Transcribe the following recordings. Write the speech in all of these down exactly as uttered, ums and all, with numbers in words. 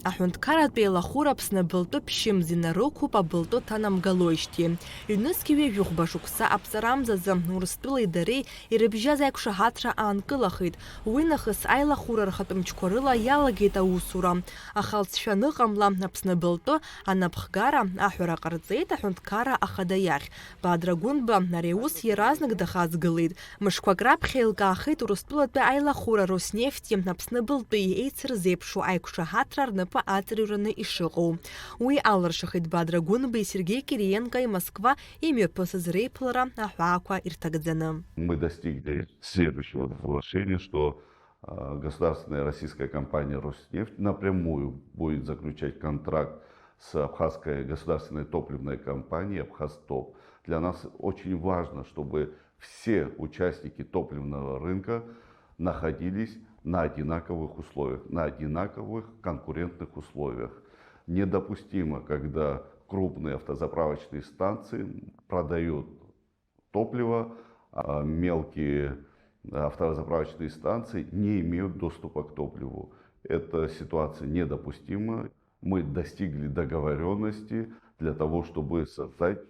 Аҳәынҭқарратә еилахәыра Аԥсны абылтәы ԥшьымз инарықәуп абылтәы ҭанамгалоижьҭеи. Ҩнызқьи ҩажәихәба шықәса аԥҵарамзазы Урыстәылеи дареи ирыбжьаз аиқәшаҳаҭра аанкылахеит. Уи нахыс аилахәыра рхатәы мчқәа рыла иалагеит аусура. Аха алҵшәа аныҟамла, Аԥсны абылтәы анапхгара аҳәара ҟарҵеит аҳәынҭқарра ахада иахь. Бадра Гәынба ари аус иаразнак дахаҵгылеит. Мышқәак раԥхьа еилкаахеит Урыстәылатәи аилахәыра Роснефти Аԥсны абылтәи еицырзеиԥшу аиқәшаҳаҭра рнапы аҵарҩраны ишыҟоу. Уи алыршахеит Бадра Гәынбеи Сергеи Кириенкои Москва имҩаԥысыз реиԥылара аҳәаақәа ирҭагӡаны. Мы достигли следующего соглашения, что, э, государственная российская компания «Роснефть» напрямую будет заключать контракт с абхазской государственной топливной компанией «Абхазтоп». Для нас очень важно, чтобы все участники топливного рынка находились на одинаковых условиях, на одинаковых конкурентных условиях. Недопустимо, когда крупные автозаправочные станции продают топливо, а мелкие автозаправочные станции не имеют доступа к топливу. Эта ситуация недопустима. Мы достигли договорённости для того, чтобы создать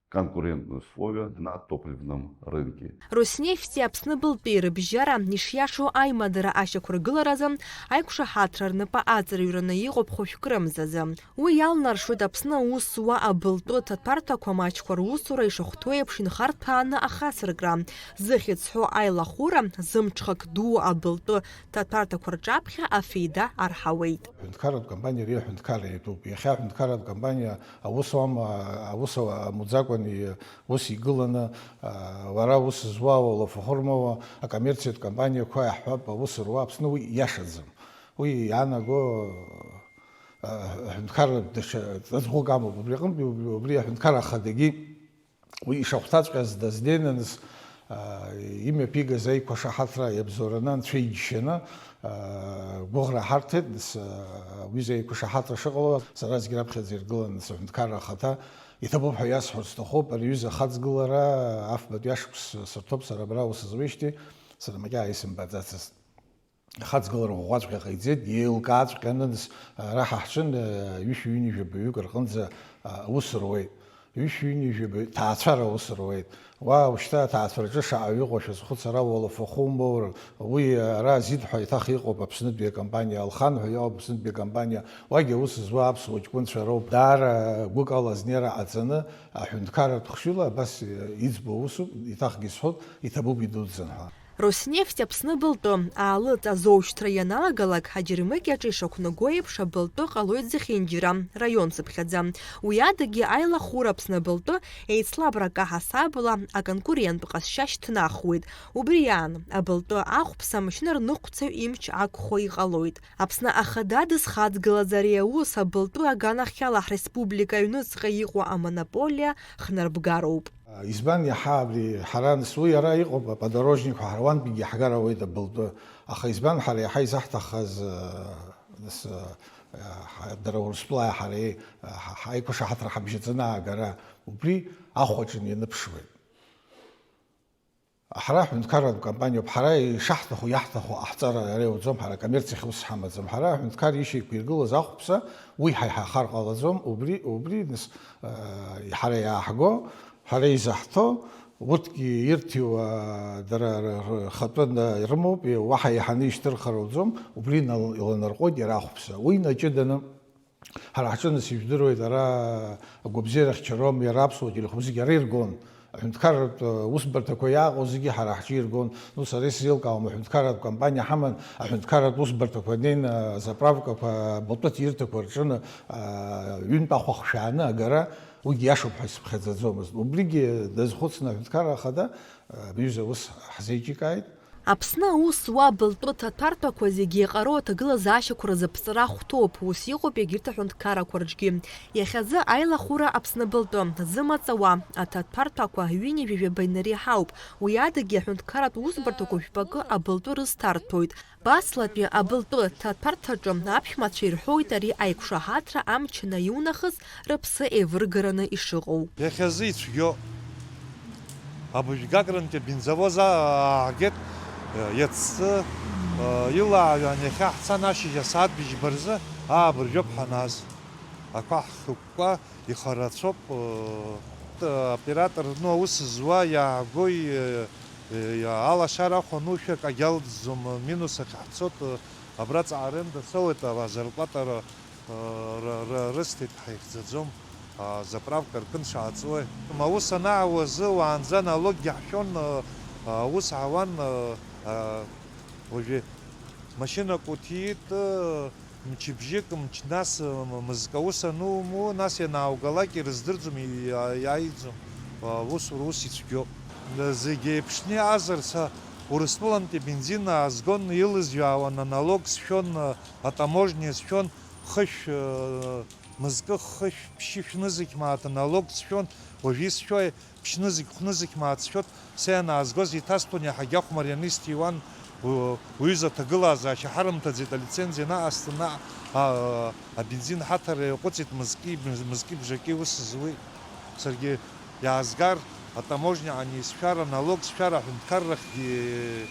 конкурентные условия на топливном рынке. Роснефти Аԥсны абылтәи рыбжьара ишиашоу аимадара ашьақәыргыларазы аиқәшаҳаҭра рнапы аҵарҩраны иҟоуп хәышәкы рымзазы. Уи иалнаршоит Аԥсны аус зуа абылтәы ҭаҭәарҭақәа маҷқәа русура ишахәҭоу еиԥш инхарҭәааны ахацыркра. Зыхьӡ зҳәо аилахәыра, зымҽхак дуу абылтәы ҭаҭәарҭақәа рҿаԥхьа афеида арҳауеит. Аҳәынҭқарратә компаниа ари аҳәынҭқарра иатәуп. Иахьа аҳәынҭқарратә компаниа аус ауама, аус амуӡакәан и-, ус игыланы, а, уара ус зуа, уалафахәы рмоуа, акоммерциатә компаниақәа иаҳҳәап, аус руа Аԥсны уи иашаӡам. Уи иаанаго, а, аҳәынҭқарра даҽа ҵаҵӷәык амоуп. Убри аҟынтәи убри, убри аҳәынҭқарра ахадагьы уи ишахәҭаҵәҟьаз дазнеины нас, а, имҩаԥигаз аиқәшаҳаҭра иабзоураны анцәа иџьшьаны, а, гәыӷра ҳарҭеит, нас, а, уи аиқәшаҳаҭра шыҟало, сара зегь раԥхьаӡа иргыланы, нас, аҳәынҭқарра ахада иҭабуп ҳәа иасҳәарц сҭахуп, ари аҩыза ахаҵгылара афбатәи ашықәс сырҭоуп сара абра аус зуеижьҭеи, сара макьана исымбаӡацызт. Ахаҵгылара ӷәӷәаҵәҟьа ҟаиҵеит, еилкааҵәҟьаны, нас, ара ҳа ҳҿын, ҩышәи ҩынҩажәи баҩык рҟынӡа, а, аус руеит. Ҩышәи ҩынҩажәи баҩ-, ҭаацәара аус руеит. Уа, ушьҭа аҭаацәараҿы шаҟаҩы ыҟоу шәазхәыцыр, ауалафахәы умоур, уи, ара Азид ҳәа еиҭах иҟоуп Аԥснытәи акомпаниа, Алхан ҳәа иҟоуп Аԥснытәи акомпаниа, уагь аус зуа аԥсуа ҷкәынцәа роуп. Даара гәык ала азнеира ҟаҵаны, аҳәынҭқарратә хшыҩла абас иӡбо усуп, еиҭахгьы сҳәоит, иҭабуп идуӡӡан ҳәа. Роснефть Аԥсны абылтәы аалыҵ азоушьҭра ианалагалак, аџьармыкьаҿ ишахәнаго еиԥш, абылтәы ҟалоит зехьынџьара, раион цыԥхьаӡа. Уи адагьы аилахәыра Аԥсны абылтәы еицлабрак аҳасабала аконкуренттә ҟазшьа шьҭнахуеит. Убри аан, абылтәы ахәԥса амашьына рныҟәцаҩ имч ақәхо иҟалоит. Аԥсны Ахада дызхаҵгылаз ари аус абылтәы аганахьала ҳреспублика аҩныҵҟа иҟоу амонополиа хнарбгароуп. Избан иаҳа абри ҳара, нас, уи ара иҟоуп, аподорожник ҳәа ҳара уантәигьы иаҳгар ауеит абылтәы. Аха избан ҳара иаҳа изаҳҭаххаз, э, нас, э, ҳа-, дара Урыстәылааи ҳареи, э, ҳа-, ҳаиқәшаҳаҭра ҳабжьаҵаны аагара, убри ахәаҿы ианыԥшуеит. Ҳара ҳҳәынҭқарратә компаниоуп, ҳара ишаҳҭаху, иаҳҭаху ҟаҳҵар ара иуӡом, ҳара акоммерциахь ус ҳамаӡам. Ҳара аҳәынҭқар ишьақәиргылаз ахәԥса, уи ҳа иҳахар ҟалаӡом, убри, убри, нас, э, ҳара иааҳго, ҳара изаҳҭо, урҭгьы ирҭиуа дара р-, р-, рхатәы на-, ирымоуп, уаҳа еиҳаны ишьҭырхыр ауӡом, убри инал-, иланарҟәуеит иара ахәԥса. Уи наҷыданы ҳара ҳҿы, нас, ижәдыруеит, ара агәабзиара хьчаром, иара аԥсуа телехәы зегьы ара иргон. Аҳәынҭқарратә, э, усбарҭақәа иааҟоу зегьы ҳара ҳҿы иргон. Ну, сара исзеилкаауам, аҳәынҭқарратә компаниа ҳаман, аҳәынҭқарратә усбарҭақәа неины, азаправкақәа, абылтәы ҭирҭақәа рҿы, э, ҩынтә ахәа хшәааны агара, уигьы иашоуп ҳәа исыԥхьаӡаӡомызт. Убригьы дазхәыцны аҳәынҭқарра ахада, э, абри аҩыза аус ҳзеиҿикааит. Аԥсны аус зуа абылтәы ҭаҭәарҭақәа зегьы еиҟароу аҭагылазаашьақәа рзы ԥҵра хәҭоуп, ус иҟоуп егьырҭ аҳәынҭқаррақәа рҿгьы. Иахьазы аилахәыра Аԥсны абылтәы зымаҵ ауа аҭаҭәарҭақәа ҩынҩажәи жәаба инареиҳауп, уи адагьы аҳәынҭқарратә усбарҭақәа жәпакы абылтәы рызҭарҭәоит. Баслатәи абылтәы ҭаҭәарҭаҿы аԥшәмацәа ирҳәоит ари аиқәшаҳаҭра амч анаиунахыс рыԥсы еивыргараны ишыҟоу. Иахьазы ицәгьоуп. Абыжәгакрангьы абензовоз ааҳгеит, иацтәи Илааҩан иахьа ҳцан ашьыжь асааҭ быжьба рзы аабыржәып ҳаназ. Ақәа ҳхыкәкәа ихарацәоуп. Оператор, ну, аус зуа иаагои, алашара ахә анушәа акагьы алҵӡом, минус ахь ҳцот, абраҵаҟа аренда соуеит, азарплата р-, р-, р-, рысҭеит, ҳаихьӡаӡом, заправка ркын шааҵуеи. Аус анаауа азы уаанӡа налоггьы ҳшәон, аус ҳауан, уажәы машьынак уҭиит, мчыбжьык, мч-, нас, м-, мызкы аус ануму, нас ианааугалак ирыздырӡом, и-, иа-, иааиӡом, а, усура ус ицәгьоуп. Зегь еиԥшны иҟазар, са Урыстәылантәи абензин аазгон, илызҩаауан, аналог сшәон, а, атаможниа сшәон, хышә, а, мызкы хышә, ԥшьышә нызқь мааҭ аналог сшәон, уажә исшәои? Ԥшьнызқь, хәнызқь мааҭ сшәот, са ианаазгоз иҭасҭәон, иаҳагьы ахә марианы исҭиуан, у-, уҩыза аҭагылазаашьа ҳарымҭаӡеит, алицензиа наҟасҵан, наҟ-, а-, абензин ҳаҭара иаҟәыҵит, мызки, мыз-, мызки бжаки ус зуеит. Саргьы иаазгар, атаможниаҟны исшәар, аналог сшәар, аҳәынҭқаррахьгьы,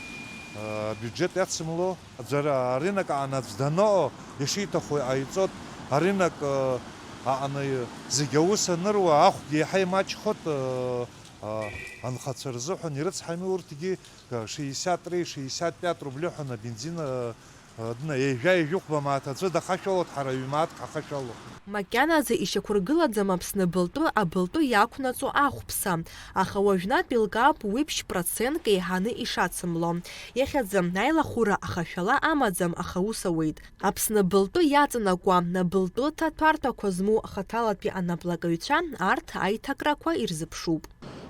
а, абиуџьет иацымло. Џьара арынок аҟны аӡә даныҟоу, ишиҭаху иҟаиҵоит, арынок, э, аҟны зегь аус аныруа, ахәгьы еиҳа имаҷхоит, э, э, анхацәа рзыҳәан ирыцҳами урҭгьы, э, шестьдесят три, шестьдесят пять рубли ҳәа абензин, э, э, дна, ҩажәа, ҩажәихәба мааҭ аӡәы дахашәалоит, ҳара ҩ-мааҭк ҳахашәалоуп. Макьаназы ишьақәыргылаӡам Аԥсны абылтәы, абылтәы иақәнаҵо ахәԥса, аха уажәнатә еилкаауп уи ԥшь процентк еиҳаны ишацымло. Иахьазы аилахәыра ахашәала амаӡам, аха аус ауеит. Аԥсны абылтәы иаҵанакуа абылтәы ҭаҭәарҭақәа змоу хаҭалатәи анаплакаҩцәа арҭ аиҭакрақәа ирзыԥшуп.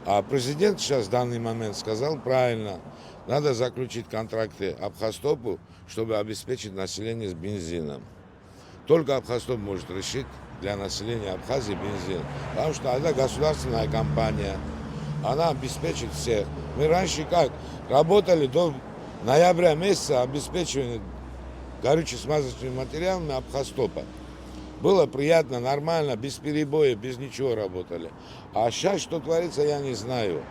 А президент сейчас в данный момент сказал правильно, надо заключить контракты Абхазтопу, чтобы обеспечить население с бензином. Только Абхазтоп может решить для населения Абхазии бензин. Потому что она государственная компания, она обеспечит всех. Мы раньше как? Работали до ноября месяца, обеспечивание горюче-смазочными материалами Абхазтопа. Было приятно, нормально, без перебоев, без ничего работали. А сейчас что творится, я не знаю.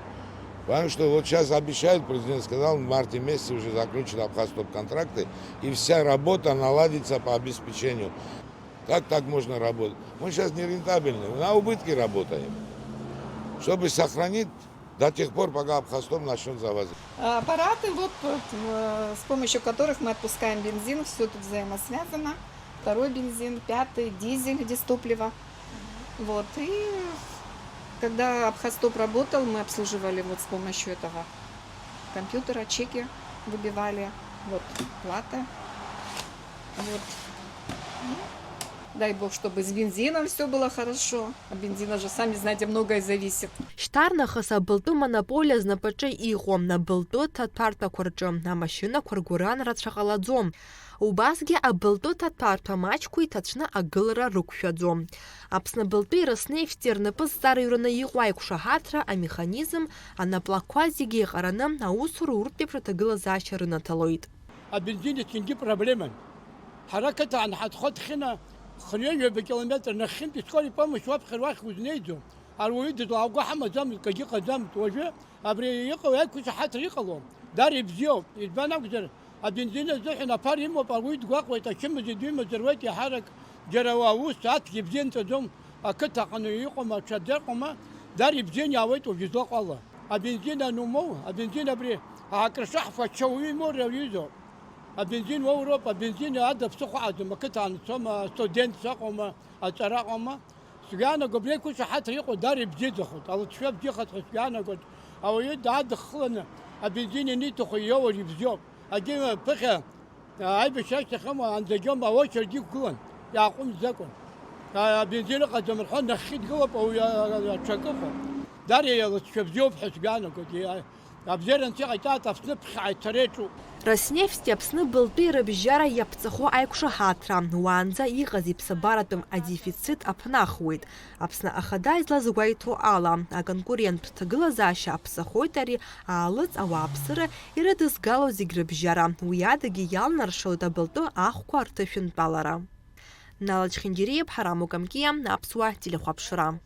Потому что вот сейчас обещают, президент сказал, в марте месяце уже заключат Абхазтоп контракты, и вся работа наладится по обеспечению. Как так можно работать? Мы сейчас нерентабельны, на убытки работаем. Чтобы сохранить до тех пор, пока Абхазтоп начнёт завозить. Аппараты, вот, вот, э, с помощью которых мы отпускаем бензин, все тут взаимосвязано. Второй бензин, пятый, дизель, дизтопливо. Вот, и когда Абхазтоп работал, мы обслуживали вот с помощью этого компьютера, чеки выбивали, вот, плата. Вот. И дай бог, чтобы с бензином все было хорошо. От бензина же, сами знаете, многое зависит. Шьҭарнахыс абылтәы монополиа знапаҿы иҟоу абылтәы ҭаҭәарҭақәа рҿы амашьынақәа ргәыран рацәа ҟалаӡом. Убасгьы абылтәы ҭаҭәарҭа маҷқәа иҭацәны агылара рықәшәаӡом. Аԥсны абылтәи Роснефти рнапы зҵараҩраны иҟоу аиқәшаҳаҭра амеханизм анаплакқәа зегьы еиҟараны аусура урҭ еиԥш аҭагылазаашьа рынаҭалоит. Абензин иахьагьы проблеман. Ҳара ақыҭан ҳазхәыцхьаны хынҩажәаба километр нахьхьынтә искорый помощь уаԥхьар уахь узнеиӡом. Ауаҩы дызлааго ҳамаӡамызт, акгьы ыҟаӡамызт. Уажәы абри иҟоу аиқәшаҳаҭра иҟалом. Даара ибзиоуп. Избан акәзар, абензин азыҳәан аԥара имоуп, ауаҩы дгәаҟуеит, ачымазаҩ димазаруеит, еиҳарак џьара аус ацәгьа бзиа нҵәаӡом, ақыҭа аҟны иҟоума, аҽаӡә ыҟоума, даара ибзианы иаауеит уажә излаҟала. Абензин анумоу, абензин абри акрышаҳфа ача уаҩы имоур иаҩызоуп. Абензин уоуроуп, абензин ада ԥсыхәа аӡам, ақыҭа анцома, астудентцәа ыҟоума, аҵара ыҟоума. Сгәы иаанаго, абри аиқәшаҳаҭра иҟоу даара ибзиаӡахоит, алҵшәа бзиахоит ҳәа сгәы иаанагоит. Ауаҩы даадыххыланы абензин ианиҭаху иоур ибзиоуп. Агьи ԥыхьа, а, аибашьра ашьҭахь аума, анӡагьы аума, аочерд иқәгылан, иааҟәымҵӡакәа. А, абензин ыҟаӡам рҳәо, нахьхьи дгылоуп, ауаҩы, а, а, аҽакы ыҟоуп. Даара иалҵшәа бзиоуп ҳәа сгәы иаанагоит. Иа-, абзиаранӡа иҟаиҵааит, Аԥсны ԥхьаҟа иҭара иаҿуп. Роснефти Аԥсны абылтәи рыбжьара иаԥҵахо аиқәшаҳаҭра, уаанӡа иҟаз иԥсабаратәым адефицит аԥнахуеит. Аԥсны Ахада излазгәеиҭо ала, аконкуренттә ҭагылазаашьа аԥсахоит ари аалыҵ ауааԥсыра ирыдызгало зегь рыбжьара, уи адагьы иалнаршалоит абылтәы ахәқәа рҭышәынтәалара. Нала Чхиндириа, Ҳараму Камкиа, Аԥсуа телехәаԥшра.